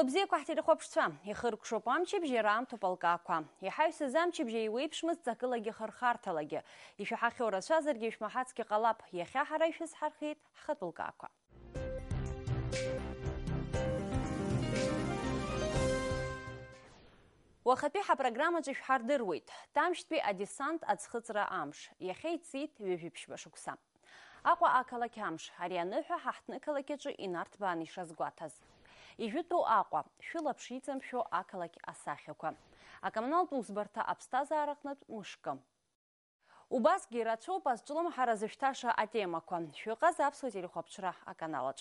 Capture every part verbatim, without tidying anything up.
Бзиақәа ҳтелехәаԥшцәа, ихыркәшоуп амчыбжь, иара аамҭоуп алкаақәа. Иҳаҩсыз амчыбжь еиуеиԥшмызт ҵакылагьы хырхарҭалагьы. Ишәаҳахьоу рацәазаргьы ишәмаҳацгьы ҟалап, иахьа ҳара ишәызҳархиеит ҳхатәы лкаақәа. Уахатәи ҳапрограммаҿы ишәҳардыруеит, Тамшьтәи адесант аӡхыҵра амш, иахьа иҵит ҩажәи ԥшьба шықәса. Аҟәа ақалақь амш, ари аныҳәа ҳа ҳҭнықалақь аҿы инарҭбааны ишазгәаҭаз. Ижәытәу Аҟәа, шәылаԥш иҵамшәо ақалақь асахьақәа. Акоммуналтә усбарҭа аԥсҭазаараҟнытә мышкы. Убасгьы ирацәоуп азҿлымҳара зышәҭаша атемақәа. Шәыҟаз аԥсуа телехәаԥшра аканалаҿ.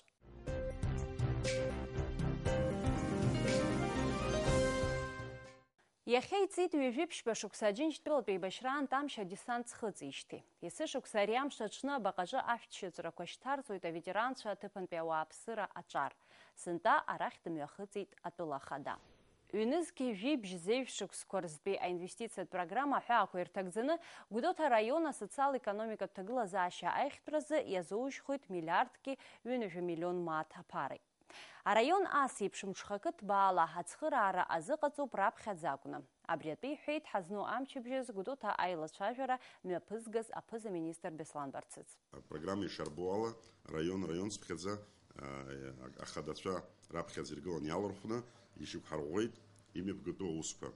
Иахьа иҵит ҩажәи ԥшьба шықәса Аџьынџьтәылатә еибашьраан Тамшь адесант ӡхыҵижьҭеи. Есышықәса ари амш аҽны абаҟаҿы ашәҭшьыҵәрақәа шьҭарҵоит аветеранцәа аҭыԥантәи ауааԥсыра аҿар. Сынтәа арахь дымҩахыҵит атәыла ахада. Ҩнызқьи жәибжь зеижә шықәсқәа рзтәи аинвестициатә программа аҳәаақәа ирҭагӡаны Гәдоуҭа араион асоциал-економикатә ҭагылазаашьа аиӷьтәразы иазоужьхоит миллиардки ҩынҩажәа миллион мааҭ аԥара. Араион ас еиԥш мҽхакы ҭбаала ацхыраара азыҟаҵоуп раԥхьаӡа акәны. Абри атәы иҳәеит ҳазну амчыбжьаз Гәдоуҭа аилацәажәара мҩаԥызгаз аԥыза-министр Беслан Барцыц. Апрограмма ишарбо ала, раион-раионцыԥхьаӡа, а, ахадацәа раԥхьаӡа иргыланы иалархәны ишьақәҳарӷәӷәеит имҩаԥгатәу аусқәа.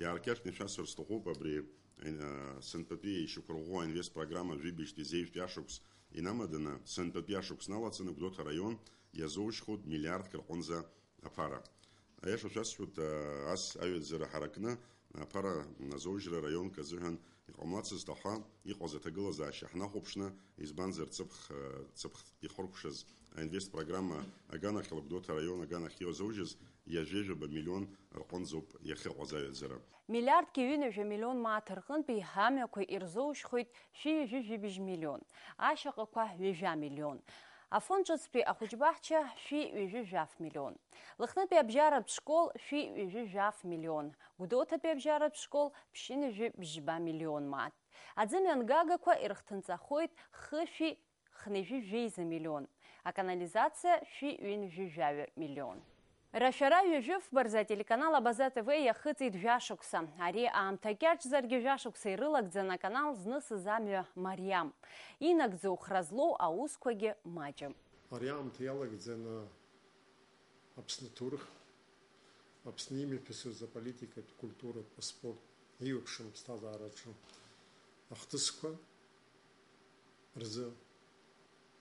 Иааркьаҿны ишәасҳәар сҭахуп, абри, а, сынтәатәи ишьақәырӷәӷәо аинвест программа жәибжьтәи зеижәтәи ашықәс инамаданы, сынтәатәи ашықәс налаҵаны Гәдоуҭа араион иазоужьхоит миллиардк рҟынӡа аԥара. Аиаша шәасҳәоит, ас аҩаӡара ҳаракны аԥара азоужьра раионк азыҳәан иҟамлацызт, аха иҟаз аҭагылазаашьа ҳнахәаԥшны, избанзар, ҵыԥх, ҵыԥх ихыркәшаз аинвест программа аганахьала Гәдоуҭа араион аганахь иазоужьыз ҩажәа жәаба миллион рҟынӡоуп иахьыҟаз аҩаӡара. Миллиардки ҩынҩажәа миллион мааҭ рҟынтәи амҩақәа ирзоужьхоит шәи ҩажәи жәибжь миллион, ашьаҟақәа ҩажәа миллион, Афон ҿыцтәи ахәыҷбаҳча шәи ҩажәи жәаф миллион, Лыхнытәи абжьаратә школ шәи ҩажәи жәаф миллион, Гәдоуҭатәи абжьаратә школ ԥшьынҩажәи бжьба миллион мааҭ, аӡымҩангагақәа ирыхҭынҵахоит хышәи хнеижәи жәеиза миллион, аканализациа шәи ҩынҩажәи жәаҩа миллион. Рашәара ҩажәи фба рзы ателеканал Абаза Т В иахыҵит жәашықәса. Ари аамҭа кьаҿзаргьы жәашықәса ирылагӡан аканал знысыз амҩа мариам. Инагӡоу хра злоу аусқәагьы маҷым. Ари аамҭа иалагӡаны Аԥсны аҭоурых, Аԥсны имҩаԥысыз аполитикатә, культуратә, аспорт, еиуеиԥшым аԥсҭазаараҿы ахҭысқәа рзы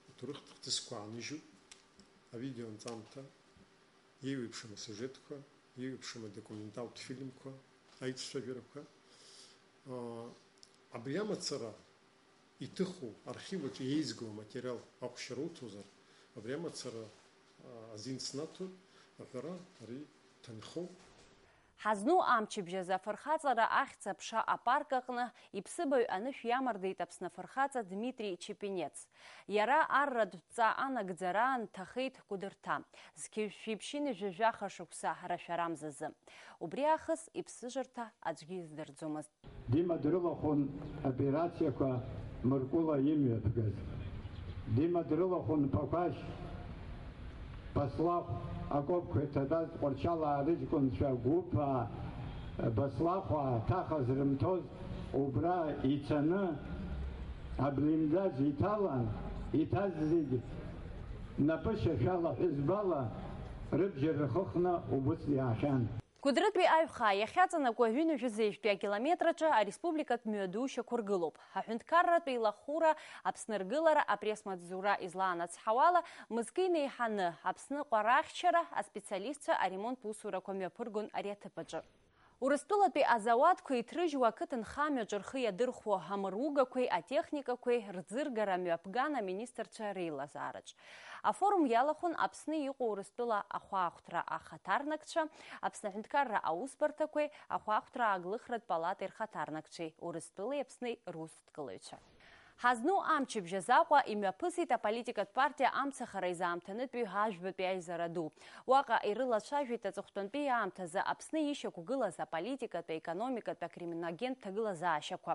аҭоурыхтә хҭысқәа ааныжьуп, авидеоанҵамҭа, еиуеиԥшым асиужетқәа, еиуеиԥшым адокументалтә фильмқәа, аицәажәарақәа. Абри амацара иҭыху архив аҿы еизго аматериал ахәшьара уҭозар, абри амацара, а, азин снаҭоит, аҳәара ари ҭынхоуп. Ҳазну амчыбжь азы афырхаҵара ахьӡ-аԥша апарк аҟны иԥсыбаҩ анышә иамардеит Аԥсны афырхаҵа Дмитри Чепенец. Иара арратә дҵа анагӡараан дҭахеит Кәыдырҭа. Зқьи жәшәи ԥшьынҩажәи жәаха шықәса рашәарамзазы. Убри аахыс иԥсыжырҭа аӡәгьы издырӡомызт. Дима дрылахәын операциақәа Мыркәыла имҩаԥгаз. Дима дрылахәын Ԥақәашь, Баслахә акопқәа иҭатәаз тҟәарчалаа рыҷкәынцәа гәыԥаа, Баслахәаа ҭаха зрымҭоз убра ицаны, аблиндаж иҭалан, иҭаз зегь напышьашәала ҳәызбала рыбжьы рхыхны убыс иаахьан. Кәыдрытәи аҩхаа иахьаҵанакуа ҩынҩажәи жәаҩа акилометраҿы ареспубликатә мҩаду шьақәыргылоуп. Аҳәынҭқарратә еилахәыра Аԥсны ргылара апресс-маҵзура излаанацҳауала, мызкы инеиҳаны Аԥсныҟа рахьчара аспециалистцәа аремонттә усурақәа мҩаԥыргон ари аҭыԥ аҿы. Урыстәылатәи азауадқәа иҭрыжьуа ақыҭанхамҩаҿы рхы иадырхәо амыругақәеи атехникақәеи рӡыргара мҩаԥган аминистрцәа реилазаараҿ. Афорум иалахәын Аԥсны иҟоу Урыстәыла ахәаахәҭра ахаҭарнакцәа, Аԥсны аҳәынҭқарра аусбарҭақәеи ахәаахәҭра ааглыхратә палатеи рхаҭарнакцәеи, Урыстәылеи Аԥсни русҭгылаҩцәа. Ҳазну амчыбжь азы Аҟәа имҩаԥысит аполитикатә партиа амцахара изаамҭанытәи ажәбатәи аизара ду. Уаҟа ирылацәажәеит аҵыхәтәантәи аамҭазы Аԥсны ишьақәгылаз аполитикатә, аекономикатә, акриминогентә ҭагылазаашьақәа.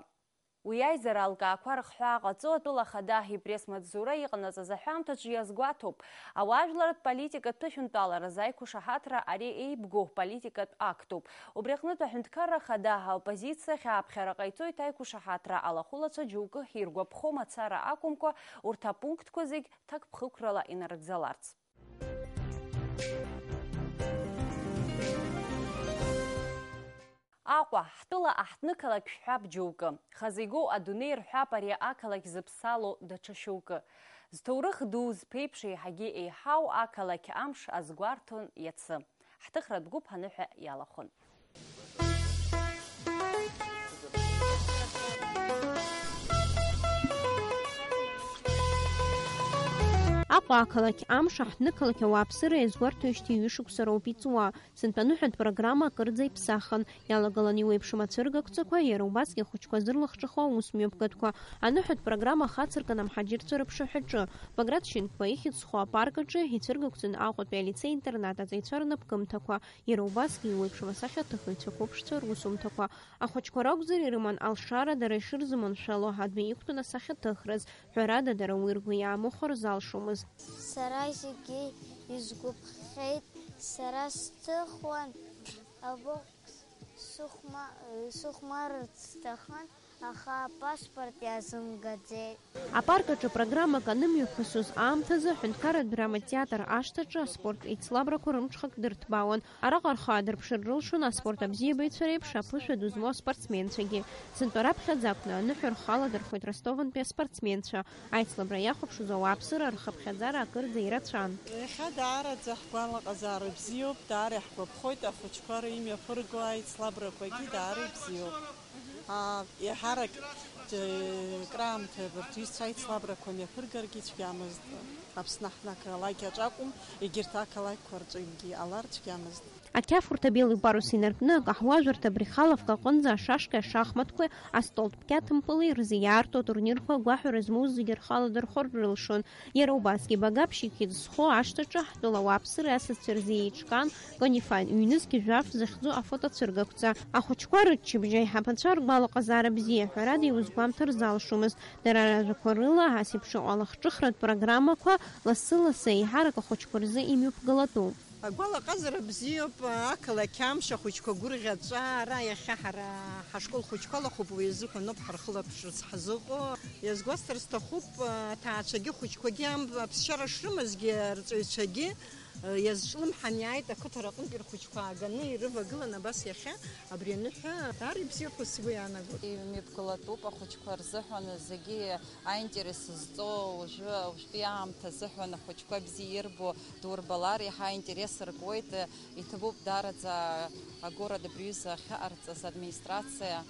Уи аизара алкаақәа рыхҳәаа ҟаҵо атәыла ахада ипресс-маҵзура иҟанаҵаз аҳәамҭаҿы иазгәаҭоуп. Ауаажәларратә политикатә ԥышәынтәаларазы аиқәшаҳаҭра ари еибгоу политикатә актуп. Убри аҟнытә аҳәынҭқарра ахада аоппозициахь ааԥхьара ҟаиҵоит аиқәшаҳаҭра алахәылацәа џьоукы иргәаԥхо мацара акәымкәа, урҭ апунктқәа зегь ҭакԥхықәрала инарыгӡаларц. Аҟәа, ҳтәыла аҳҭнықалақь шәҳәап џьоукы. Хазы игоу адунеи рҳәап ари ақалақь зыԥсало даҽа шьоукы. Зҭоурых ду зԥеиԥш еиҳагьы еиҳау ақалақь амш азгәарҭон иацы. Ҳҭыхратә гәыԥ аныҳәа иалахәын. Аҟәа ақалақь амш аҳҭнықалақь ауааԥсыра иазгәарҭоижьҭеи ҩышықәса роуп иҵуа. Сынтәа аныҳәатә программа акырӡа иԥсахын. Иалагылан иуеиԥшым ацәыргақәҵақәа, иара убасгьы ахәыҷқәа зырлахҿыхуа аус мҩаԥгатәқәа. Аныҳәатә программа ахацыркын амҳаџьырцәа рыԥшаҳәаҿы. Баграт Шьынқәба ихьӡ зху апарк аҿы ицәыргақәҵан Аҟәатәи алицеи-интернат аҵаҩцәа рнапкымҭақәа, иара убасгьы иуеиԥшым асахьаҭыхыҩцәа қәыԥшцәа русумҭақәа. Ахәыҷқәа ракәзар, ирыман алшара дара ишырзыманшәало адәы иқәтәан асахьаҭыхраз, ҳәарада, дара уи ргәы иаамыхәар залшомызт. Сара зегьы изгәаԥхеит, сара сҭыхуан, абоҟ сыхәма-, сыхәмарырц сҭахын, аха апаспорт иазымгаӡеит. Апарк аҿы программак анымҩаԥысуаз аамҭазы аҳәынҭқарратә драматеатр ашҭаҿы аспорт еицлабрақәа рымҽхак дырҭбаауан. Араҟа рхы аадырԥшыр рылшон аспорт абзиабаҩцәа реиԥш аԥышәа ду змоу аспортсменцәагьы. Сынтәа раԥхьаӡа акәны аныҳәа рхы аладырхәит Ростов-антәи аспортсменцәа. Аицлабра иахәаԥшуаз ауааԥсыра рхыԥхьаӡара акырӡа ирацәан. Иахьа даараӡа ҳгәалаҟазаара бзиоуп, даара иаҳгәаԥхоит, ахәыҷқәа рымҩаԥырго аицлабрақәагьы даара ибзиоуп. Аа, еиҳарак џьа-, краамҭа абарҭ ҩызцәа аицлабрақәа мҩаԥыргаргьы цәгьамызт. Аԥсны аҳҭнықалақь аҿы акәым, егьырҭ ақалақьқәа рҿынгьы иҟалар цәгьамызт. Ақьафурҭа Белый парус инаркны, акаҳуажәырҭа Брехаловка аҟынӡа ашашкеи ашахматқәеи, астолтә қьаҭмпыли рзы иаарту атурнирқәа агәаҳәара змоу зегьы рхы аладырхәыр рылшон. Иара убасгьы Багаԥшь ихьӡ зху ашҭаҿы ҳтәыла ауааԥсыра асасцәа рзы еиҿкаан, Конифа ҩнызқь жәаф захьӡу афотоцәыргақәҵа. Ахәыҷқәа рыччабжь аиҳабацәа ргәалаҟазаара бзиа, ҳәарада, иузгәамҭар залшомызт. Дара ражәақәа рыла, ас еиԥш иҟоу алахҿыхратә программақәа лассы-лассы еиҳарак ахәыҷқәа рзы имҩаԥгалатәуп. Агәалаҟазара бзиоуп, ақалақь амш, ахәыҷқәа гәырӷьаҵәа, ара иахьа ҳара ҳашкол хәыҷқәа алахәуп, уи азыҳәаноуп ҳархылаԥшырц ҳазыҟоу. Иазгәасҭар сҭахуп, аҭаацәагьы ахәыҷқәагьы ам-, аԥсшьара шрымазгьы, арҵаҩцәагьы, иазҿлымҳан иааит, ақыҭа рҟынтәи рхәыҷқәа ааганы ирывагылан, абас иахьа абри аныҳәа даара ибзиахоит сгәы иаанагоит. Имҩаԥгалатәуп ахәыҷқәа рзыҳәан, зегьы аинтерес зҵоу, уажәы, уажәтәи аамҭа азыҳәан ахәыҷқәа бзиа ирбо дурбалар, иаҳа аинтерес ркуеит. Иҭабуп даараӡа агород абри аҩыза ахьаҟарҵаз администрациа,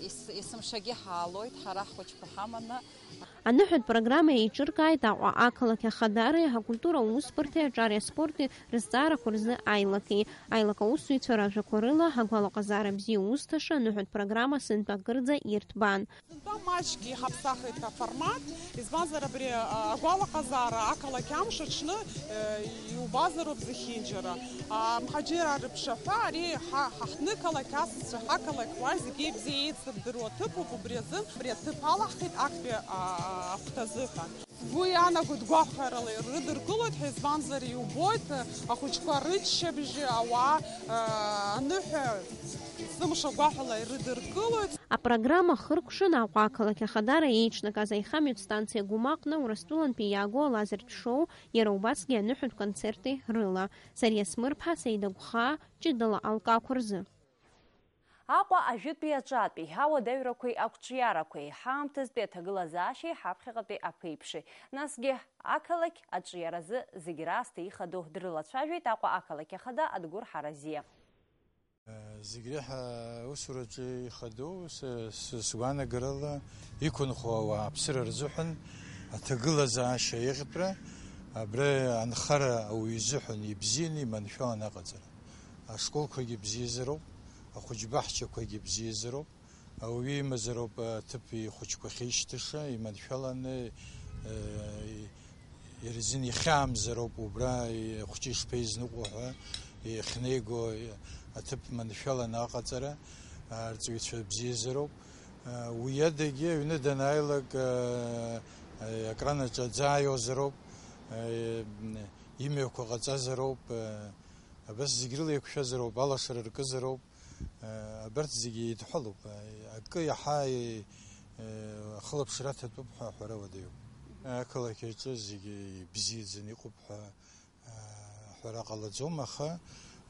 ес-, есымшагьы ҳаалоит ҳара ҳхәыҷқәа ҳаманы. Аныҳәатә программа еиҿыркааит Аҟәа ақалақь ахадареи, акультура аусбарҭеи, аҿареи аспорти рызҵаарақәа рзы аилакеи. Аилак аусзуҩцәа ражәақәа рыла, агәалаҟазаара бзиа узҭаша аныҳәатә программа сынтәа акырӡа ирҭбаан. Сынтәа маҷк иҳаԥсахит аформат, избанзар абри, а, агәалаҟазаара ақалақь амш аҽны, э, иубазароуп зехьынџьара. А, мҳаџьыраа рыԥшаҳәа ари ҳа, ҳаҳҭнықалақь асасцәа ҳақалақь уаа зегьы ибзиа еицырдыруа ҭыԥуп, убри азын абри аҭыԥ алаҳхит актәи, а, ахәҭазыҳәан. Сгәы иаанагоит гәаҳәарала ирыдыркылоит ҳәа, избанзар иубоит, ахәыҷқәа рыччабжьы, ауаа, а, аныҳәа есымша гәаҳәала ирыдыркылоит. Апрограмма хыркәшан Аҟәа ақалақь ахадара еиҿнаказ аихамҩатә станциа Гәымаҟны Урыстәылантәи иаагоу алазертә шоу, иара убасгьы аныҳәатә концерти рыла. Сариа Смырԥҳа, Саида Гәхаа, ҷыдала алкаақәа рзы. Аҟәа ажәытәи аҿатәи ауадаҩрақәеи ақәҿиарақәеи, ҳаамҭазтәи аҭагылазаашьеи ҳаԥхьаҟатәи аԥеиԥши, насгьы ақалақь аҿиаразы зегь раасҭа ихадоу дрылацәажәеит Аҟәа ақалақь ахада Адгәыр Ҳаразиа. Зегь реиҳа аусураҿы ихадоу, с-, с-, сгәаанагарала, иқәынхо ауааԥсыра рзыҳәан аҭагылазаашьа еиӷьтәра, абра анхара ауаҩы изыҳәан ибзианы, иманшәаланы аҟаҵара. Ашколқәагьы бзиазароуп, ахәыҷбаҳчақәагьы бзиазароуп, ауаҩы имазароуп аҭыԥ ихәыҷқәа ахьеишьҭыша, иманшәаланы, э, ирзын ихьаамзароуп убра ихәҷы ишԥеизныҟәо ҳәа ихьнеиго аҭыԥ маншәаланы аҟаҵара, арҵаҩцәа бзиазароуп. Уи адагьы аҩны данааилак, акранаҿ аӡы ааиуазароуп, имҩақәа ҟаҵазароуп, абас зегь рыла еиқәшәазароуп, алашара ркызароуп. Абарҭ зегьы еидҳәалоуп. Акы иаҳа ахылаԥшра аҭатәуп ҳәа аҳәара уадаҩуп. Ақалақь аҿы зегьы ибзиаӡаны иҟоуп ҳәа аҳәара ҟалаӡом, аха,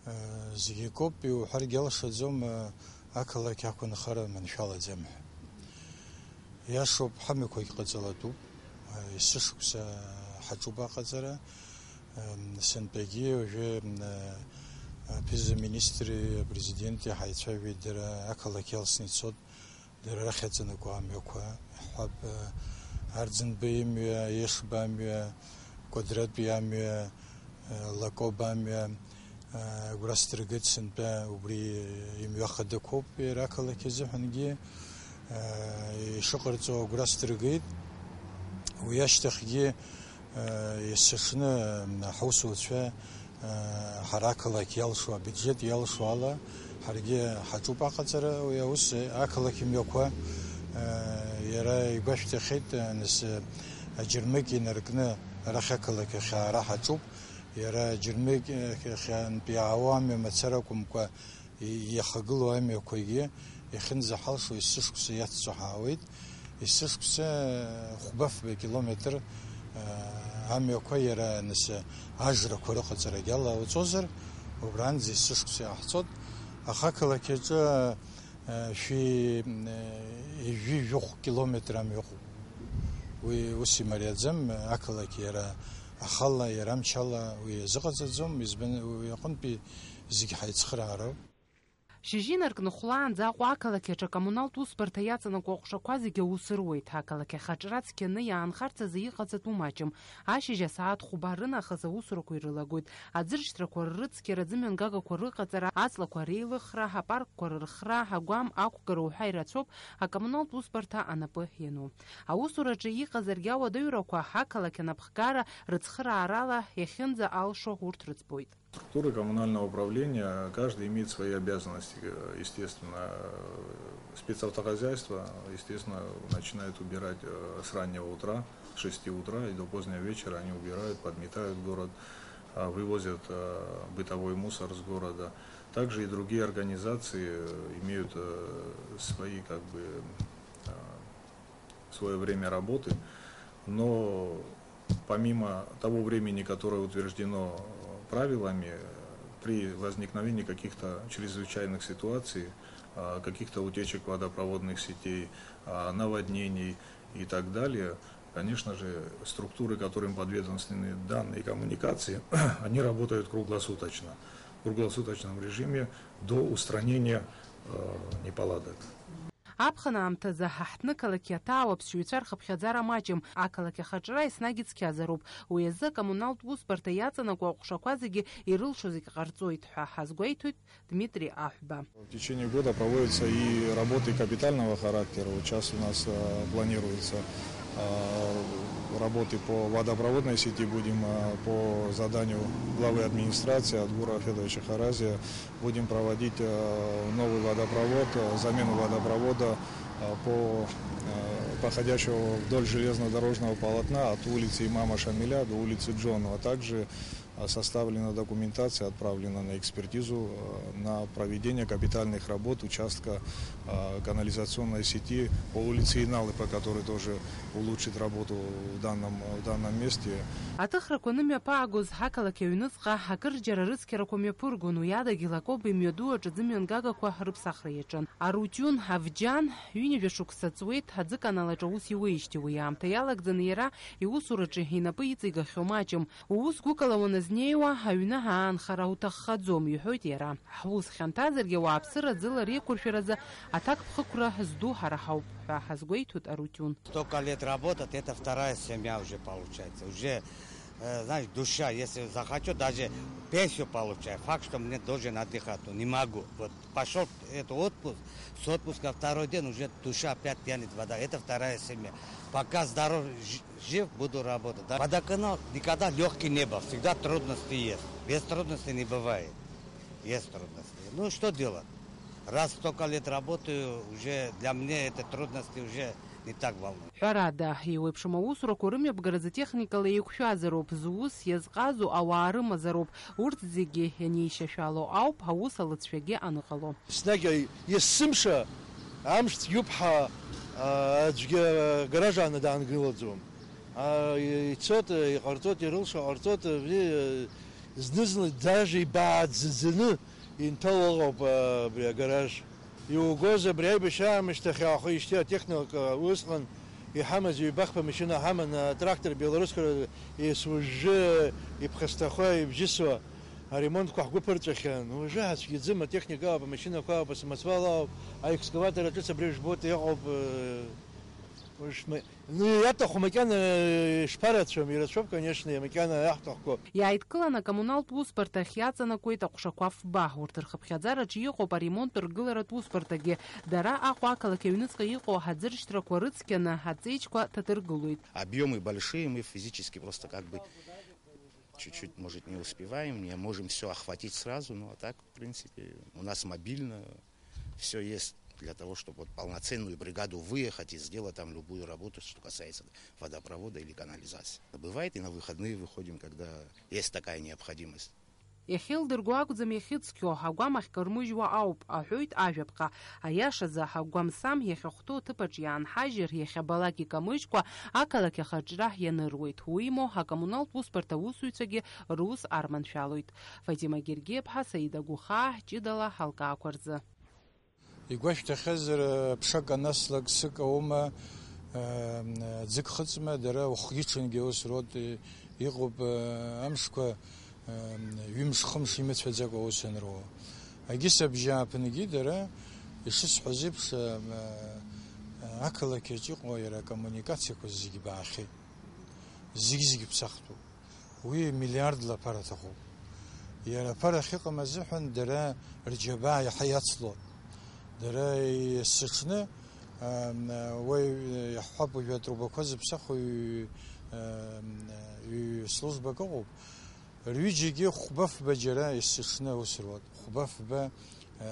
э, зегь акоуп, иуҳәаргьы алшаӡом, э, ақалақь ақәынхара маншәалаӡам ҳәа. Иашоуп, ҳамҩақәагь ҟаҵалатәуп, э, есышықәса ҳаҿуп аҟаҵара. Э, сынтәагьы уажәы, э, аԥыза-министри апрезиденти ҳаицәажәеит, дара ақалақь иалсны ицоит. Дара рахь аҵанакуа амҩақәа, иаҳҳәап, Арӡынба имҩа, Ешба амҩа, Кәадратәи амҩа, Лакоба амҩа, агәра сдыргеит сынтәа убри имҩа хадақәоуп иара ақалақь азыҳәангьы, ишыҟарҵо агәра сдыргеит. Уи ашьҭахьгьы Есышны ҳаусуцәа ҳара ақалақь иалшо, абиуџьет иалшо ала ҳаргьы ҳаҿуп аҟаҵара. Уи аус ақалақь мҩақәа иара игәашәҭахьеит, нас аџьармыкьа инаркны арахь ақалақь ахь аара ҳаҿуп. Иара аџьармыкьа ахьынтә иаауа амҩа мацара акәымкәа, и-, иахагылоу амҩақәагьы иахьынӡаҳалшо есышықәса иацҵо ҳаауеит. Есышықәса хәба-фба километр, а, амҩақәа иара, нас, ажрақәа рыҟаҵарагьы алауҵозар, убранӡа есышықәса иааҳҵоит. Аха ақалақь аҿы, а, шәи, м, ҩажәи жәохә километр амҩа ыҟоуп. Уи ус имариаӡам, ақалақь иара ахала, иара амчала уи иазыҟаҵаӡом, избан, уи аҟынтәи зегь ҳаицхыраароуп. Шьыжьы инаркны хәлаанӡа Аҟәа ақалақь аҿы акоммуналтә усбарҭа иаҵанакуа аҟәшақәа зегьы аус руеит. Ақалақь ахаҿра цқьаны иаанхарц азы иҟаҵатәу маҷым. Ашьыжь асааҭ хәба рынахыс аусурақәа ирылагоит. Аӡыршьҭрақәа ррыцқьара, аӡымҩангагақәа рыҟаҵара, аҵлақәа реилыхра, апаркқәа рырхра, агәам ақәгара уҳәа ирацәоуп акоммуналтә усбарҭа анапы иану. Аусураҿы иҟазаргьы ауадаҩрақәа ақалақь анапхгара рыцхыраарала иахьынӡа алшо урҭ рыӡбоит. Структуры коммунального управления, каждый имеет свои обязанности, э, естественно. Э, спецавтохозяйство, естественно, начинает убирать, э, с раннего утра, с шести утра и до позднего вечера они убирают, подметают город, а, вывозят, э, бытовой мусор с города. Также и другие организации, э, имеют, э, свои, как бы, э, свое время работы, но помимо того времени, которое утверждено, э, правилами, э, при возникновении каких-то чрезвычайных ситуаций, а, каких-то утечек водопроводных сетей, а, наводнений и так далее, конечно же, структуры, которым подведомственны данные коммуникации, они работают круглосуточно. В круглосуточном режиме до устранения, э, неполадок. Аԥхын аамҭазы ҳа ҳҭнықалақь иаҭаау аԥсшьаҩцәа рхыԥхьаӡара маҷым, ақалақь ахаҿра еснагь ицқьазароуп. Уи азы акоммуналтә усбарҭа иаҵанакуа аҟәшақәа зегьы ирылшо зегь ҟарҵоит ҳәа ҳазгәеиҭоит Дмитрий Аҳәба. В течение года проводятся и работы капитального характера. Вот сейчас у нас, э, планируется, э, работы по водопроводной сети. Будем, э, по заданию главы администрации Адгура Федоровича Харазия будем проводить, э, новый водопровод, э, замену водопровода, э, по, э, проходящего вдоль железнодорожного полотна от улицы Имама Шамиля до улицы Джонова. Также, э, составлена документация, отправлена на экспертизу, э, на проведение капитальных работ участка, э, канализационной сети по улице Иналыпа, который тоже улучшит работу в данном, в данном месте. Аҭыхрақәа анымҩаԥаагоз, ақалақь аҩныҵҟа акырџьара рыцқьарақәа мҩаԥыргон, уи адагьы Лакоба имҩаду аҿы аӡымҩангагақәа рыԥсахра иаҿын. Арутиун Авџьан ҩынҩажәа шықәса ҵуеит аӡыканал аҿы аус иуеижьҭеи. Уи аамҭа иалагӡаны иара иусураҿы инапы иҵигахьоу маҷым. Уус гәыкала уаназнеиуа, аҩны аанхара уҭаххаӡом, иҳәоит иара. Ҳус хьанҭазаргьы, ауааԥсыра ӡыла реиқәыршәаразы аҭакԥхықәра зду ҳара ҳауп ҳәа ҳазгәеиҭоит Арутиун. Столько лет работать, это вторая семья уже получается. Уже, э, знаешь, душа, если захочу, даже пенсию получаю. Факт, что мне должен отдыхать, но не могу. Вот пошёл это отпуск, с отпуска второй день уже душа опять тянет вода. Это вторая семья. Пока здоров, ж-, жив, буду работать. Да? Водоканал никогда лёгкий не был, всегда трудности есть. Без трудностей не бывает. Есть трудности. Ну, что делать? Раз столько лет работаю, уже для меня это трудности уже не так волнует. Ҳәарада, еиуеиԥшым аусурақәа рымҩаԥгаразы техникала еиқәшәазароуп, зус иазҟазоу ауаа рымазароуп, урҭ зегьы ианеишьашәало ауп аус алыҵшәагьы аныҟало. Еснагь есымша амш цәгьоуп ҳәа аӡәгьы агараж ааны даангылаӡом. Ицоит, иҟарҵоит, ирылшо ҟарҵоит, зны-зынла даже ибааӡаӡаны инҭало ыҟоуп абри агараж. Иугоз абри аибашьра аамышьҭахь аахижьҭеи атехника усҟан иҳамаз ҩбахԥа машьына ҳаман, атрактор белорусскара есужжы иԥхасҭахо ибжьысуа аремонтқәа ҳгәы ԥырҵәахьан. Уажәы ҳацәгьаӡым, атехника ауп, амашьынақәа ауп, асамосвал ауп, аекскаватор аҿыц абри жәбоит иҟоуп. Уажә ма- Ну, иаҭаху макьана ишԥарацәам, ирацәоуп, конечно, макьана иаҳҭахқәо. Иааидкылан акоммуналтә усбарҭахь иаҵанакуеит аҟәшақәа фба. Урҭ рхыԥхьаӡараҿы иҟоуп аремонттә ргыларатә усбарҭагьы. Дара Аҟәа ақалақь аҩныҵҟа иҟоу аҳаӡыршьҭрақәа рыцқьаны аҵеиџьқәа ҭадыргылоит. Объёмы большие, мы физически просто как бы чуть-чуть, может, не успеваем, не можем всё охватить сразу, ну а так, в принципе, у нас мобильно, всё есть для того, чтобы вот полноценную бригаду выехать и сделать там любую работу, что касается водопровода или канализации. Бывает, и на выходные выходим, когда есть такая необходимость. Иахьеилдырго акәӡам иахьыцқьо, агәамахь кармыжьуа ауп, аҳәоит ажәаԥҟа. Аиашазы, агәамсам иахьахәҭоу аҭыԥаҿ иаанҳажьыр, иахьабалак икамыжькәа, ақалақь ахаҿра ианыруеит. Уимоу, акоммуналтә усбарҭа аусзуҩцәагьы рус арманшәалоит. Фатима Гергиаԥҳа, Саида Гәыхаа, ҷыдала ҳалкаақәа рзы. Игәашәҭахьазар, ԥшак анаслак сык аума, ӡык хыҵма, дара ухгьы-ҽынгьы аус руат, иҟоуп, амшқәа ҩымш-хымш имыцәаӡакәа аус анруа. Агьыс абжьааԥынгьы дара, ишысҳәаз еиԥш, ақалақь аҿы иҟоу иара акоммуникациақәа зегьы баахьеит. Зегь-зегь ԥсахтәуп. Уи миллиардла аԥара аҭахуп. Иара аԥара ахьыҟам азыҳәан дара рџьабаа иаҳа иацлон. Дара есыҽны, ам, уи иаҳҳәап, уажәы атрубақәа зыԥсахуа ҩ-, ам, ҩ-службак ыҟоуп. Рҩыџьагьы хәба-фба џьара есыҽны аус руат. Хәба-фба, а,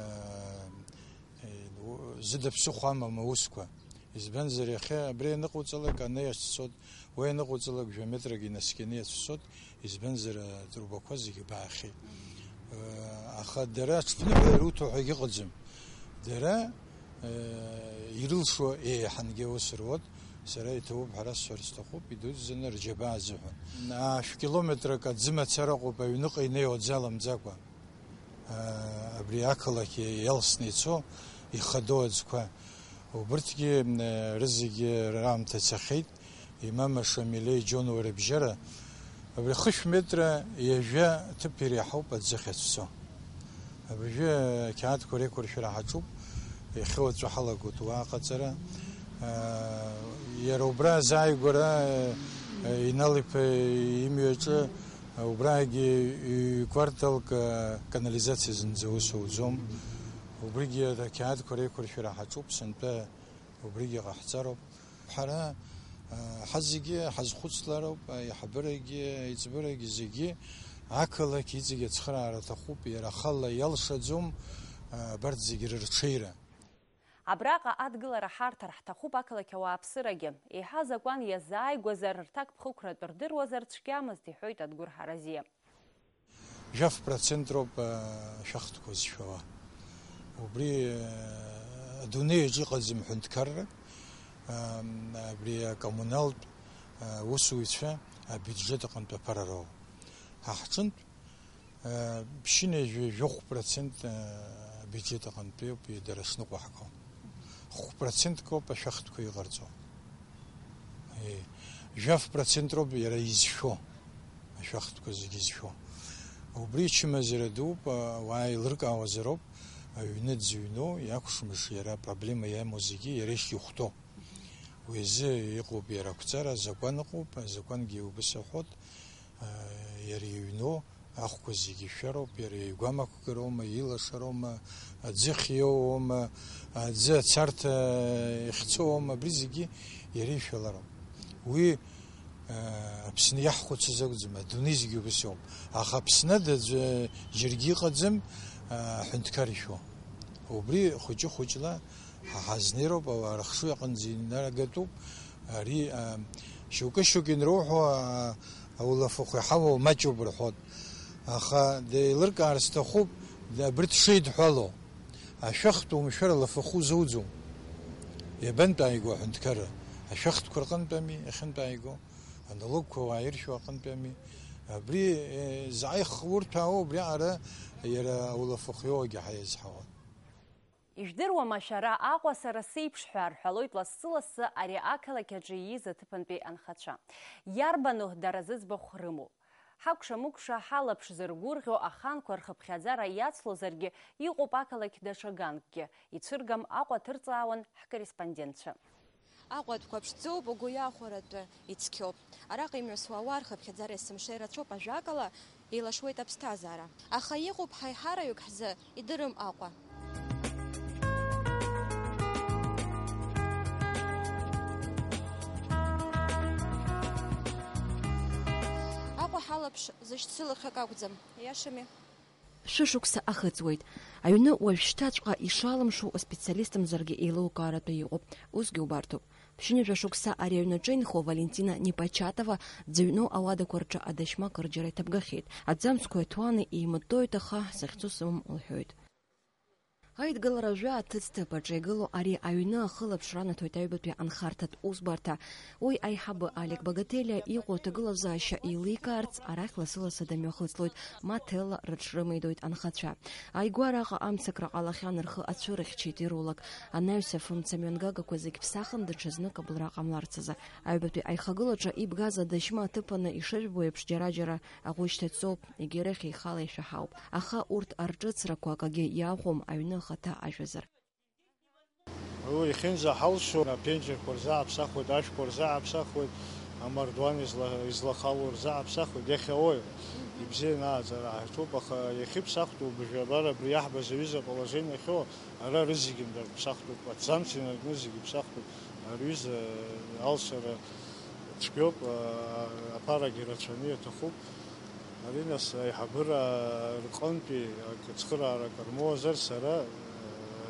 Е, у-, зыда ԥсыхәа амам аусқәа. Избанзар, иахьа абри аныҟауҵалак анеи ацәцоит, уи аныҟауҵалак жәа метрак инаскьаны иацәцоит, избанзар, атрубақәа зегьы баахьеит. Э, аха дара аҽԥныҳәа ируҭо ҳәа егьыҟаӡам. Дара, э, ирылшо еиҳангьы аус руот, сара иҭабуп ҳәа расҳәар сҭахуп, идуӡӡаны рџьабаа азыҳәан. Ашә километрак аӡы мацара ыҟоуп, аҩныҟа инеиуа аӡы аламӡакәа. Абри ақалақь иалсны ицо ихадоу аӡқәа, убырҭгьы, м, рызегьы раамҭа цахьеит, имама Шамилеи Џьонуа рыбжьара, абри хышә метра ҩажәа ҭыԥ иреиҳауп аӡы ахьацәцо. Абыржәы ақьаадқәа реиқәыршәара ҳаҿуп, иахьа уаҵәы ҳалагоит уа аҟаҵара. Иара убра азааигәара, Инал-иԥа имҩаҿы Убраагьы ҩ-кварталк, а, канализациа зынӡа аус ауӡом. Убригьы ақьаадқәа реиқәыршәара ҳаҿуп, сынтәа убригьы ҟаҳҵароуп. Ҳара, а, ҳазегьы ҳазхәыцлароуп, аиҳабырагьы, аиҵбырагьы зегьы ақалақь иҵегь ацхыраара аҭахуп, иара ахала иалшаӡом, а, абарҭ зегьы рырҽеира. Абраҟа адгылара ҳарҭар ҳҭахуп ақалақь ауааԥсырагьы. Еиҳа азакәан иазааигәазар, рҭакԥхықәратә рдыруазар цәгьамызт, иҳәоит Адгәыр Ҳаразиа. Жәаф процент роуп, а, ашәахтәқәа зшәауа. Убри, а, адунеи аҿы иҟаӡам ҳәынҭқаррак, а, абри акоммуналтә, а, усуҩцәа абиуџьет аҟынтә аԥара роуа. Ҳа ҳҿынтә Ԥшьынҩажәи жәохә процент абиуџьет аҟынтәиоуп дара шныҟәаҳго. Хә процентк ауп ашәахтәқәа иҟарҵо. Ии, жәаф процент роуп иара изшәо, ашәахтәқәа зегьы изшәо. Убри чымазара дууп, ауаа еилыркаауазароуп, аҩны дзыҩноу, иакәшамш иара апроблема иамоу зегьы иара ишихәҭоу. Уи азы иҟоуп иара ақәҵара, азакәан ыҟоуп, азакәангьы убыс аҳәот, иара иҩноу ахәқәа зегьы ишәароуп, иара игәамақәгароума, илашароума, аӡы хиоума, аӡы ацарҭа ихьцоума, абри зегьы иара ишәалароуп. Уи, а, Аԥсны иаҳхәыцыз акәӡам, адунеи зегьы убас иоуп. Аха Аԥсны аӡәы џьаргьы иҟаӡам, а, аҳәынҭқар ишәо. Убри хәыҷы-хәыҷла ҳа ҳазнеироуп, ауаа рыхшыҩ аҟынӡа инаргатәуп. Ари, а, шьоукы-шьоукы инроуҳәо, а, аулафахә иҳауа маҷуп рҳәоит. Аха деилыркаар сҭахуп, абырҭ шеидҳәало. Ашәахтә умшәар алафахәы узоуӡом. Иабантә ааигәоу аҳәынҭқарра? Ашәахтәқәа рҟынтәами иахьынтә ааигәоу, аналогқәа уаа иршәу аҟынтәами. Абри, э, зааих урҭ аауа, убриаҟара иара аулафахә иоуагьы ҳаиазҳауан. Ижәдыруама шәара Аҟәа сара сеиԥш ҳәа рҳәалоит лассы-лассы ари ақалақь аҿы ииз аҭыԥантәи анхацәа. Иарбану дара зыӡбахә рымоу? Ҳакәша-мыкәша ҳалаԥш зыргәырӷьо аханқәа рхыԥхьаӡара иацлозаргьы, иҟоуп ақалақь даҽа ганкгьы, ицәыргам Аҟәа ҭырҵаауан ҳкорреспондентцәа. Аҟәа дқәыԥшӡоуп, угәы иахәаратәы ицқьоуп. Араҟа имҩасуа ауаа рхыԥхьаӡара есымша ирацәоуп, ажәакала, еилашуеит аԥсҭазаара. Аха иҟоуп ҳаиҳараҩык ҳзы, идырым Аҟәа. Аҟәа ҳалаԥш зышьцылахьак акәӡам, иашами? Шәышықәса ахыҵуеит. Аҩны уажәшьҭаҵәҟьа ишалымшо специалистымзаргьы еилукааратәы иҟоуп. Усгьы убарҭоуп. Ԥшьынҩажәа шықәса ари аҩнаҿы инхо Валентина Непочатова дзыҩноу ауадақәа рҿы адашьма кырџьара иҭабгахьеит. Аӡамцқәа иҭәуаны еимыттоит, аха захьӡу сымам лҳәоит. Аидгылара жәа аҭыӡҭыԥ аҿы игылоу ари аҩны ахылаԥшра анаҭоит аҩбатәи анхарҭатә усбарҭа. Уи аиҳабы Алик Багателиа иҟоу аҭагылазаашьа еиликаарц арахь лассы-лассы дымҩахыҵлоит, ма ҭелла рыҽрымеидоит анхацәа. Ааигәа араҟа амцакра ҟалахьан, рхы ацәырыхьчеит ирулак. Анаҩс афымца мҩангагақәа зегь ԥсахын, даҽазнык абылра ҟамларц азы. Аҩбатәи аихагылаҿы ибгаз адашьма аҭыԥаны ишыжәбо еиԥш, џьара-џьара аӷәышьҭа ҵоуп, егьирахь ихала ишәаҳауп. Аха урҭ арҿыцрақәа акагьы иаӷәӷәам, аҩны ахаҭа ажәазар. Уи иахьынӡаҳалшо, аԥенџьырқәа рзы ааԥсахуеит, ашәқәа рзы ааԥсахуеит, амардуан изла-, излахало рзы ааԥсахуеит, иахьа уаҩ ибзианы ааӡара ҳаиҭоуп, аха иахьыԥсахтәу убжьабара абри иаҳбаз аҩыза аположение ахьоу, ара рызегьы ндар ԥсахтәуп, аҭӡамц инаркны зегьы ԥсахтәуп, арҩыза алшара цәгьоуп, а-, аԥарагьы рацәаны иаҭахуп. Ари нас аиҳабыра рҟынтәи акы цхыраарак рмоуазар, сара, э,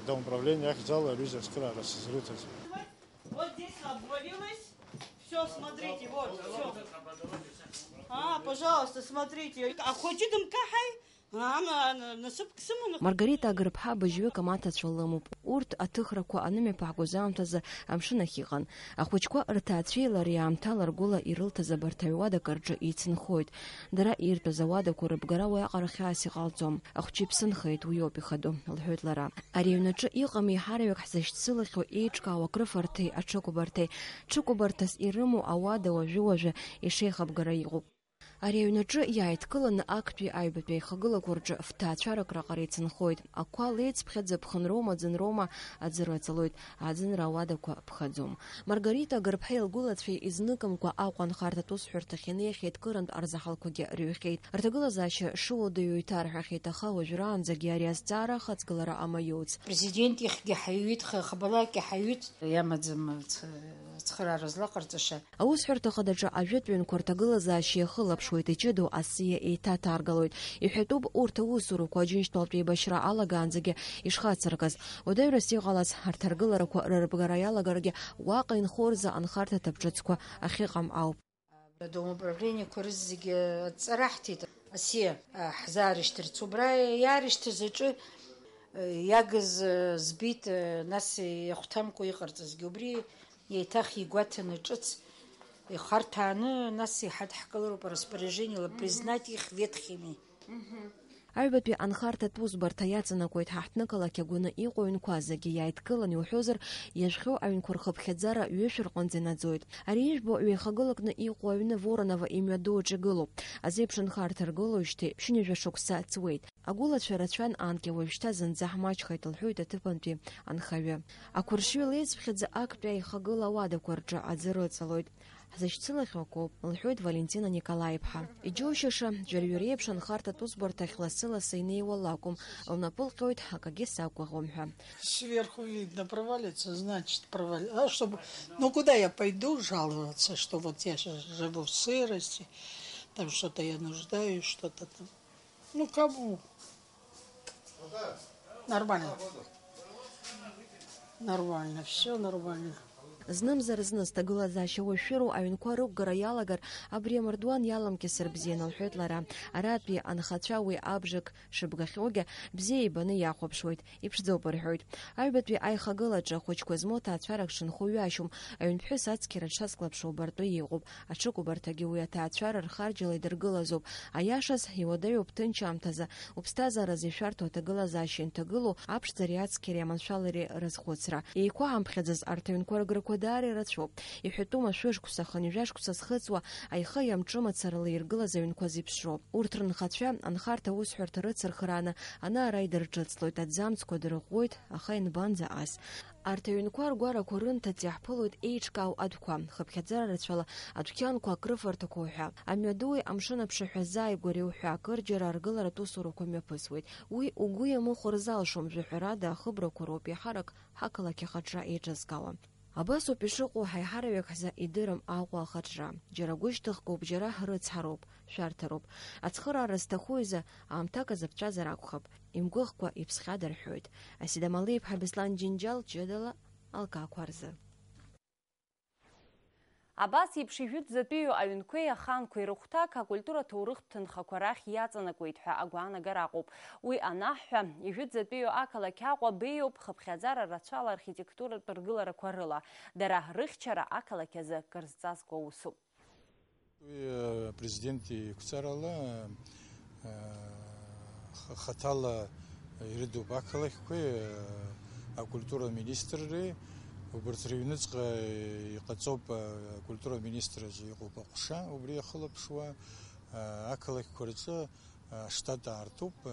домоуправление ахьӡала аҩыза ацхыраара сызрыҭаз. Вот здесь обвалилось. Всё, смотрите, вот, всё. А, пожалуйста, смотрите. Ахәыҷы дымкаҳаи? Ама, насыԥк сыманы. Маргарита Агрыԥҳа быжьҩык амаҭацәа лымоуп. Урҭ аҭыхрақәа анымҩаԥаҳгоз аамҭазы амшын ахь иҟан. Ахәыҷқәа рҭаацәеи лареи аамҭала ргәыла ирылҭаз абарҭ аҩуадақәа рҿы еицынхоит. Дара иртәыз ауадақәа рыбгара уиаҟара хьаас иҟалҵом. Ахәҷы иԥсы нхеит, уиоуп ихадоу, лҳәоит лара. Ари аҩнаҿы иҟам еиҳараҩык ҳзышьцылахьоу еиҿкаау акрыфарҭеи аҽыкәабарҭеи. Ҽыкәабарҭас ирымоу ауада уажәы-уажәы ишеихабгара иҟоуп. Ари аҩнаҿы иааидкыланы актәи аҩбатәи аихагылақәа рҿы фҭаацәарак раҟара еицынхоит. Ақәа леиҵԥхьаӡа ԥхынроума, ӡынроума аӡы рыҵалоит, аӡынра ауадақәа ԥхаӡом. Маргарита Агырԥҳа илгәылацәеи изныкымкәа Аҟәа анхарҭатә усҳәарҭахь инеихьеит, кырынтә арзаҳалқәагьы рыҩхьеит. Рҭагылазаашьа шыуадаҩу иҭарҳәахьеит, аха уажәраанӡагьы ари азҵаара ахаҵгылара амаиуц. Президент ихьгьы ҳаҩит, х-, хабалак иҳаҩит, иамаӡам ц-, цхыраара злаҟарҵаша. Аусҳәарҭа Ахадаҿы ажәытә ҩынқәа рҭагылазаашьа иахылаԥшуеит, иҷыдоу асиа еиҭаҭаргалоит. Иҳәатәуп урҭ аусурақәа Аџьынџьтәылатә еибашьра алагаанӡагьы ишхацыркыз. Уадаҩрас иҟалаз арҭ аргыларақәа рырбгара иалагаргьы, уаҟа инхо рзы анхарҭа ҭыԥ ҿыцқәа ахьыҟам ауп. Адомоуправлениеқәа рызегьы адҵара ҳҭеит, асиа, а, ҳзаарышьҭырц. Убра иаарышьҭыз аҿы, а, иагыз, а, збеит, а, нас иахәҭамкәа иҟарҵазгьы. Убри еиҭах игәаҭаны ҿыц ихарҭәааны, нас иҳадҳкылароуп араспоряжениела, признать их ветхими. Аҩбатәи анхарҭатә усбарҭа иаҵанакуеит ҳаҳҭнықалақь агәаны иҟоу аҩнқәа зегьы, иааидкылан иуҳәозар, иажәхьоу аҩнқәа рхыԥхьаӡара ҩышә рҟынӡа инаӡоит. Ари ижәбо ҩеихагылакны иҟоу аҩны Воронова имҩаду аҿы игылоуп. Азеиԥш нхарҭа ргылоижьҭеи ԥшьынҩажәа шықәса ҵуеит. Агәылацәа рацәан анкьа, уажәшьҭа зынӡа ҳмаҷхеит, лҳәоит аҭыԥантәи анхаҩы. Ақәыршҩы леиҵԥхьаӡа актәи аихагыла ауадақәа рҿы аӡы рыҵалоит. Ҳзышьцылахьоу акоуп, лҳәоит Валентина Николаи-иԥҳа. Иџьоушьаша, џьара жәаҩа реиԥш анхарҭатә усбарҭахь лассы-лассы инеиуа лакәым, лнапы лҟьоит, акагьы сақәгәыӷуам ҳәа. Сверху видно, провалится, значит, провалится. А чтобы, ну куда я пойду жаловаться, что вот я щас живу в сырости, там что-то я нуждаюсь, что-то там. Ну кому? Нормально. Нормально, всё нормально. Знымзар-зны зҭагылазаашьа уашәшәыроу аҩнқәа рықәгара иалагар, абри амардуан иаламкьысыр бзиан, лҳәеит лара. Аратәи анхацәа уи абжак шыбгахьоугьы бзиа ибаны иахәаԥшуеит, иԥшӡоуп рҳәоит. Аҩбатәи аихагылаҿы ахәыҷқәа змоу ҭаацәарак шынхо ҩашьом, аҩнԥҳәыс ацқьара дшазклаԥшуа убартәы иҟоуп. Аҽыкәабарҭагьы уи аҭаацәара рхарџьала идыргылазоуп. Аиашаз, иуадаҩуп ҭынч аамҭазы, уԥсҭазааразы ишәарҭоу аҭагылазаашьа инҭагылоу, аԥшӡареи ацқьареи аманшәалареи рызхәыцра. Еиқәаҳамԥхьаӡаз арҭ аҩнқәа рыграқәа даара ирацәоуп. Иҳәатәума шәышықәса, хынҩажәа шықәса зхыҵуа, аихеи амҿы мацарала иргылаз аҩнқәа зеиԥшроу? Урҭ рынхацәа, анхарҭа аусҳәарҭа рыцырхырааны, ана-ара идырҿыцлоит, аҭӡамцқәа дырӷәӷәоит, аха ианбанӡа ас? Арҭ аҩнқәа ргәарақәа рынҭыҵ иаҳԥылоит еиҿкаау адәқәа, хыԥхьаӡара рацәала адәқьанқәа, акрыфарҭақәа уҳәа. Амҩадуи амшын аԥшаҳәа зааигәареи уҳәа акырџьара аргыларатә усурақәа мҩаԥысуеит. Уи угәы иамыхәар залшом, жәаҳәарада ахыбрақәа роуп иаҳарак ҳақалақь ахаҿра еиҿызкаауа. Абасоуп ишыҟоу, ҳаиҳараҩык ҳзы идырым Аҟәа ахаҿра. Џьара гәышьҭыхгоуп, џьара рыцҳароуп, шәарҭароуп. Ацхыраара зҭаху изы аамҭак азыԥҵәазар акәхап, имгәыӷкәа иԥсхьада рҳәоит. Асида Малиа-иԥҳа Беслан Џьынџьал ҷыдала алкаақәа рзы. Абас еиԥш ижәытәӡатәиу аҩнқәеи аханқәеи рыхәҭак акультура ҭоурыхтә ҭынхақәа рахь иаҵанакуеит ҳәа агәаанагара аҟоуп. Уи анаҳҳәа, ижәытәӡатәиу ақалақь Аҟәа беиоуп, хыԥхьаӡара рацәала архитектуратә ргыларақәа рыла. Дара рыхьчара ақалақь азы кыр зҵазкуа усуп. Уи, э, Президент иқәҵарала, э, х-, хаҭала ирыдуп ақалақьқәеи, э, акультура министрреи. Убарҭ рыҩныҵҟа иҟаҵоуп, э, акультура министраҿы иҟоуп аҟәша, убри иахылаԥшуа, э, ақалақьқәа рҿы, э, аштат аартуп, э,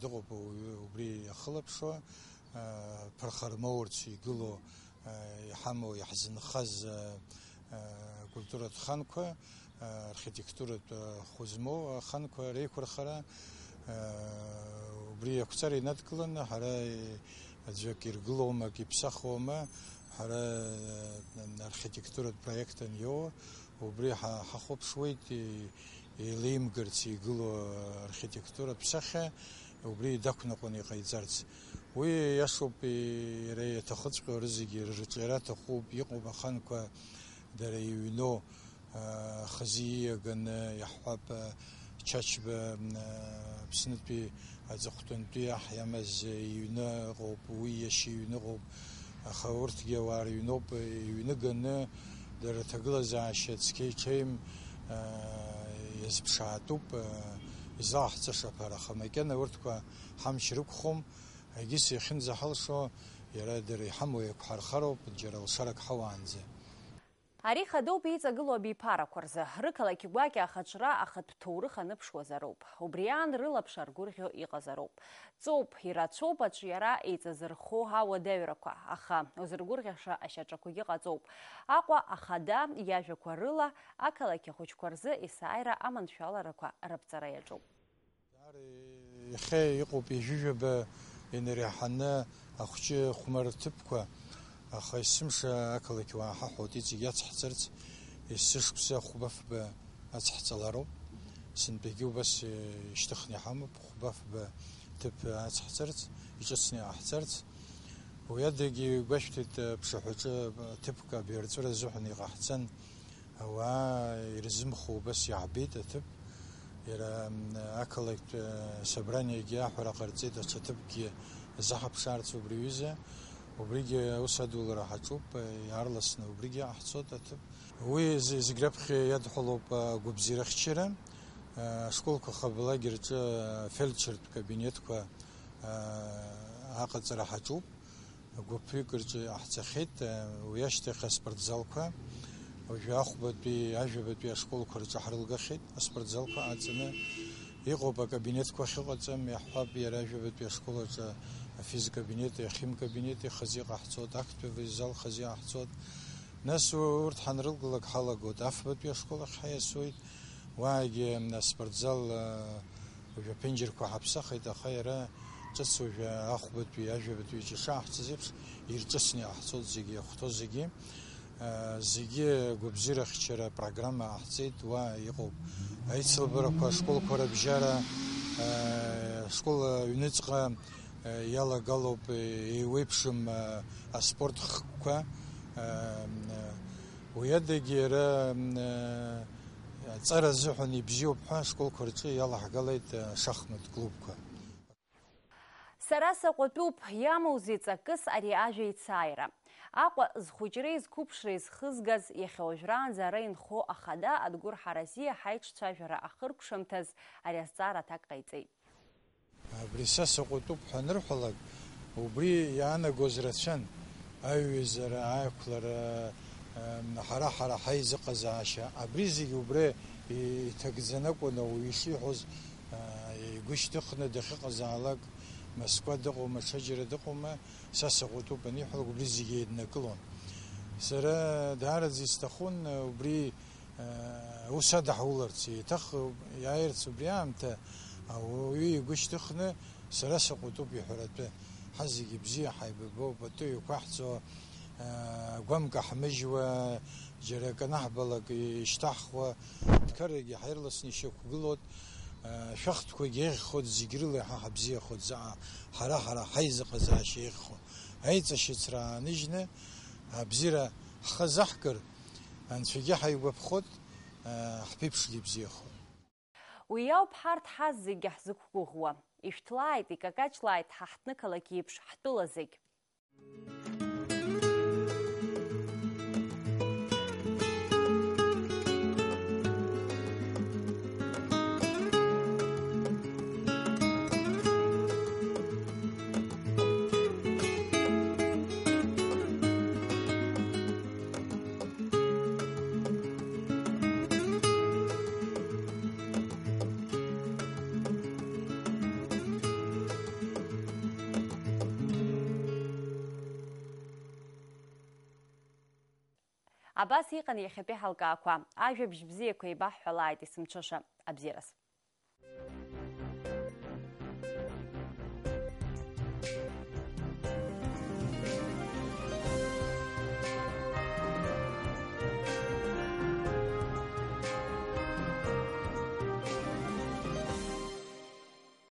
дыҟоуп уи, убри иахылаԥшуа, э, ԥырхармоурц игылоу, э, иҳамоу, иаҳзынхаз, э, э, культуратә ханқәа, э, архитектуратә, э, хәы змоу аханқәа реиқәырхара, э, убри ақәҵара инадкыланы, ҳара, э, аӡәак иргылома, ак иԥсахуама, ҳара, э, архитектуратә проект аниоуа, убри ҳа-, ҳахәаԥшуеит, и-, еилеимгарц игылоу архитектуратә сахьа, убри дақәныҟәаны иҟаиҵарц. Уи иашоуп, иара иаҭахыҵәҟьоу рызегьы рырҿиара аҭахуп, иҟоуп аханқәа дара иҩноу, а, хазы ииаганы, иаҳҳәап, а, Чачба, а, Аԥснытәи аҵыхәтәантәи аҳ иамаз иҩны ыҟоуп, уи иашьа иҩны ыҟоуп, аха урҭгьы ауаа рыҩноуп, иҩны ганы дара рҭагылазаашьа цқьеи ҽеим, а, иазԥшаатәуп, а, излаҳҵаша ԥара, аха макьана урҭқәа ҳамч рықәхом. Егьыс иахьынӡаҳалшо, иара дара иҳамоу еиқәҳархароуп, џьара лшарак ҳауаанӡа. Ари хадоуп иҵагылоу абиԥарақәа рзы. Рықалақь гәакьа ахаҿра ахатә ҭоурых аныԥшуазароуп. Убри аан рылаԥш аргәырӷьо иҟазароуп. Ҵоуп, ирацәоуп аҿиара еиҵазырхо ауадаҩрақәа, аха узыргәырӷьаша ашьаҿақәагьы ҟаҵоуп. Аҟәа ахада иажәақәа рыла ақалақь ахәыҷқәа рзы есааира аманшәаларақәа рыԥҵара иаҿуп. Даара иахьа иҟоуп ҩажәижәаба инареиҳаны ахәҷы хәмарра ҭыԥқәа, аха есымша ақалақь уаа ҳаҳәоит иҵегь ацҳҵарц, есышықәса хәба-фба ацҳҵалароуп. Сынтәагьы убас ишьҭыхны иҳамоуп, хәба-фба ҭыԥ ацҳҵарц, иҿыцны иҟаҳҵарц. Уи адагьы игәашәҭеит, аԥшаҳәаҿы ҭыԥк абаҩрҵәыра азыҳәан иҟаҳҵан, ауаа ирзымхо убас иаҳбеит аҭыԥ. Иара, м, ақалақьтә, э, собраниагьы аҳәара ҟарҵеит, аҽа ҭыԥкгьы азаҳаԥшаарц убри аҩыза. Убригьы аус адулара ҳаҿуп, э, иаарласны убригьы иҟаҳҵоит аҭыԥ. Уи зегь, зегь раԥхьа иадҳәалоуп, э, агәабзиарахьчара, э, ашколқәа хабалагьы рҿы, э, фельдшертә кабинетқәа, э, аҟаҵара ҳаҿуп. Гәыԥҩык рҿы иҟаҳҵахьеит, уи ашьҭахь аспортзалқәа, уажәы ахәбатәи, ажәабатәи ашколқәа рҿы ҳрылгахьеит, аспортзалқәа аҵаны. Иҟоуп акабинетқәа ахьыҟаҵам, иаҳҳәап, иара ажәабатәи ашкол аҿы афизкабинети ахимкабинети хазы иҟаҳҵоит, актәи зал хазы иҟаҳҵоит. Нас урҭ ҳанрылгалак ҳалагоит, афбатәи ашкол ахь ҳаиасуеит, уаагьы аспортзал, уажәы аԥенџьырқәа ҳаԥсахит, аха иара ҿыц уажәы ахәбатәи, ажәабатәи ишаҳҵаз еиԥш, ирҿыцны иҟаҳҵоит зегьы, иахәҭоу зегьы. Зегьы гәабзиарахьчара программа ҟаҳҵеит, уа иҟоуп аицлабрақәа, ашколқәа рыбжьара, ашкол аҩныҵҟа Иалагалоуп еиуеиԥшым аспорт хкқәа. Уи адагьы иара аҵара азыҳәан ибзиоуп ҳәа ашколқәа рҿы иалаҳгалеит ашахмат клубқәа. Сара саҟәатәуп, иамоузеи ҵакыс ари ажәа ицааира? Аҟәа зхәыҷреи зқәыԥшреи зхызгаз, иахьа уажәраанӡа ара инхо ахада Адгәыр Ҳаразиа ҳаиҿцәажәара ахыркәшамҭаз ари азҵаара аҭак ҟаиҵеит. Абри са саҟәатәуп ҳәа анырҳәалак, убри иаанагоз рацәан, аҩызара, аиқәлара, ҳара-ҳара ҳаизыҟазаашьа, абри зегьы убра иҭагӡаны акәын ауаҩы ишиҳәоз, игәы шьҭыхны дахьыҟазаалак, Москва дыҟоума, ҽаџьара дыҟоума, са саҟәатәуп аниҳәалак, убри зегьы еиднакылон. Сара даараӡа исҭахын убри Аус адаҳуларц, еиҭах иааирц убри аамҭа ауаҩы игәы шьҭыхны, сара саҟәатәуп иҳәаратәы. Ҳазегьы бзиа ҳаибабоуп, атәы еиқәаҳҵо, агәамка ҳмыжьуа, џьара акы анаҳбалак ишьҭаҳхуа, дкарагьы ҳаирласны ишьақәгылоит, ашәахтәқәагь еиӷьхоит, зегь рыла иаҳа ҳабзиахоит, заҟа ҳара-ҳара ҳаизыҟазаашьа еиӷьхо. Аиҵашьыцра ааныжьны, абзиара ҳхы азаҳкыр, Анцәагьы ҳаигәаԥхоит, ҳԥеиԥшгьы ибзиахоит. Уи ауп ҳарҭ ҳазегьы ҳзықәгәыӷуа. Ишәҭлааит, икакаҷлааит ҳа ҳҭнықалақь еиԥш ҳтәыла зегь. Абас иҟан иахьатәи ҳалкаақәа. Ажәабжь бзиақәа еибаҳҳәалааит есымҽыша. Абзиараз.